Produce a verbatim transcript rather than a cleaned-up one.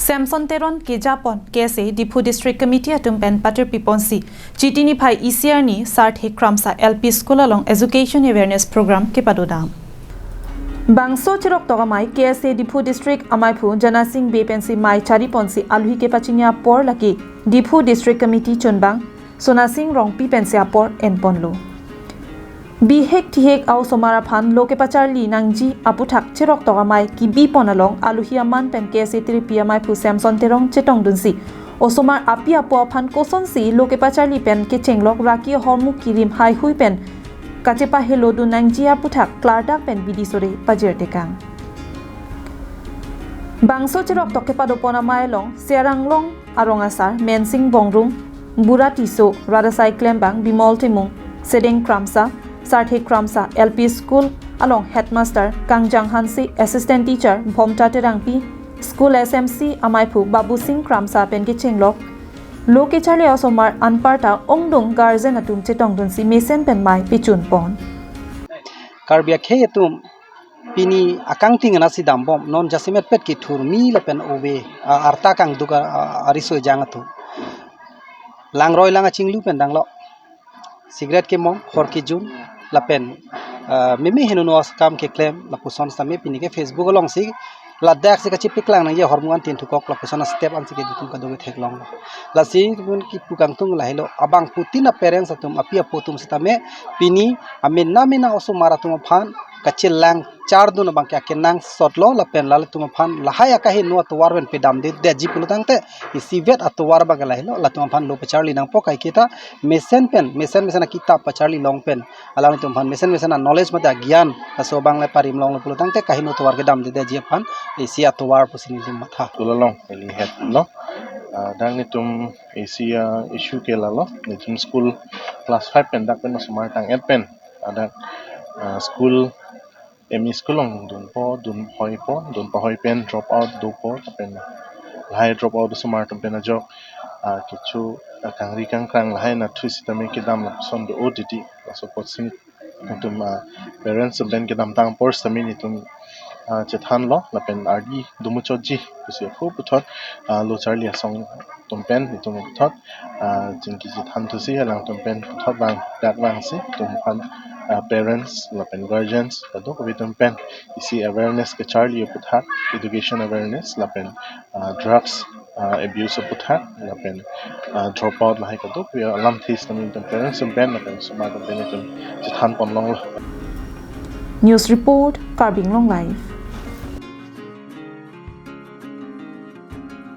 Samson Teron kejapon K S A Diphu District Committee atum pen patir piponsi Chiti niphai isi arni Sarthe Kramsa L P School along Education Awareness Program kepadodam. Bangso chiroktok amei K S A Diphu District amaiphu Janasing Bey pensi mei chariponsi aluhi kepachini apor lake Diphu District Committee chunbang Sonasing Rongpi pensi apor enponlo. Bihek thihek a-osomar aphan lo kepacharli nangji aputhak chiroktok amei kebipon along aluhi aman pen K S A Tripi amaiphu Samson Teron chetongdunsi osomar api apo aphan kosonsi lo kepacharli pen kechenglok raki ahormu kirim haihui pen kachepahelodun nangji aputhak klardak pen bidi sore pajirtekang. Bangso chiroktok kepadopon amei along Seranglong arong asar Mensing Bongrung, Bura Tisso, Radasai Klembang, Bimol Timung, Sedeng Kramsa, Sarthe Kramsa L P School along Headmaster Kangjang Hanse, Assistant Teacher Bhomta Terangpi, School S M C amaiphu Babu Singh Kramsa pen kechenglok lo kecharli osomar anparta ongdung guardian atum chetongdunsi mesen pen mei pechunpon. Karbi akhei atum pini akangting anatsi dambom, non jasemet pet kethurmi lapen ove, a, arta kangduk a, a, ariso ejang atum. Langroi lang achinglu pen danglo. Cigarette kemong, hor kejun, lapen, a, meme henono akam keklem, lapuson sitame pini ke Facebook alongsi, ladak si kachipiklang nangji ahormu an tin thukok, lapuson a-step ansi kedo atum kadokave theklonglo. Lasi pun kipu kangtung lahelo, abangphutin a-parents atum, api apo atum sitame, pini, amena mena osomar atum aphan, kachelang chardun abangke akenangsotlo lapen lalitum aphan lahai akaheno atovar pen pedamdedetji pulo tangte isivet atovar abangke lahelo, latum aphan lo pacharli nangpo kaike ta mesen pen, mesen mesen akitap pacharli long pen, alangtum aphan mesen mesen a-knowledge mate agyan laso abang le parim longlo pulo tangte kaheno atovar kedamdedetji aphan isi atovar pusi nelitum matha. School along neli hetlo. Ah, dak netum isi a-issue ke lalo, netum school class five pen dak pen osomar tang-et pen, ah, dak, ah, school M E school along dunpo, dunhoipo, dunpahoi pen drop out dopo, lapen lahai drop out osomar atum pen ajok, ah, kecho, ah, kangri kangkrang lahai anatthu sitame kedam lapuson do-o titi, laso apotsi netum, ah, parents atum pen kedamtang apor sitame netum, ah, chethanlo, lapen ardi domuchotji pusi aphu puthot, ah, lo charli asong atum pen netum puthot, ah, chingki chethan thusi alangtum pen puthot vang dak vangsi netum aphan, ah, parents lapen guardians kadokave atum pen isi awareness kacharli aputhak, education awareness lapen, ah, drugs, ah, abuse aputhak lapen, ah, drop out lahai kadokave alamthe sitame netum parents atum pen lapen osomar atum pen netum chethanpon longlo. News report, Karbi Anglong Live.